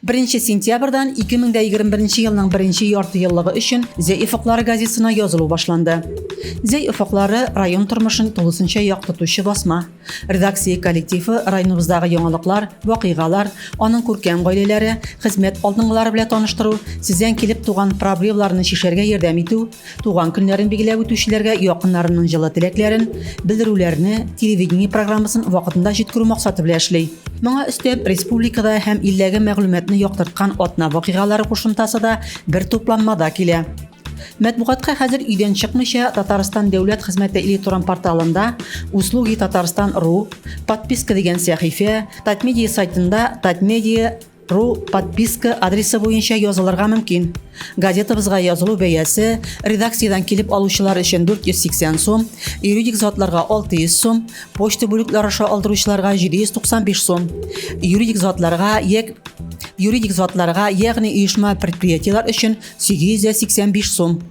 Беренче сентябрьдән 2021 елның беренче яртыеллыгы өчен Зәй офыклары газетасына язылу башланды. Зәй офыклары район тормышын тулысынча яктыртучы басма. Редакция коллективы районыбыздагы яңалыклар, вакыйгалар, аның күркәм гаиләләре, хезмәт алдынгылары белән таныштыру, сездән килеп туган проблемаларны чишәргә ярдәм итү, Туган көннәрен билгеләп үтүчеләргә якыннарының җылы теләкләрен, белдерүләрне, телевидение программасын вакытында җиткерү максаты белән эшли. Моңа өстәп, республикада һәм илдәге мәгълүматны яктырткан атна вакыйгалары кушымтасы да бер тупланмада килә. Матбугатка хәзер өйдән чыкмыйча Татарстан дәүләт хезмәте электрон порталында Услуги Татарстан ру, подписка дигән сәхифә, Татмедиа сайтында Татмедиа Ру подписка адресы буенча язылырга мөмкин. Газетабызга язылу бәясе редакциядән килеп алучылар өчен 480 сум, юридик затларга 600 сум, почта бүлекләре аша алдыручыларга 795 сум. Юридик затларга як юридик затларга, ягъни оешма предприятиеләр өчен 885 сум.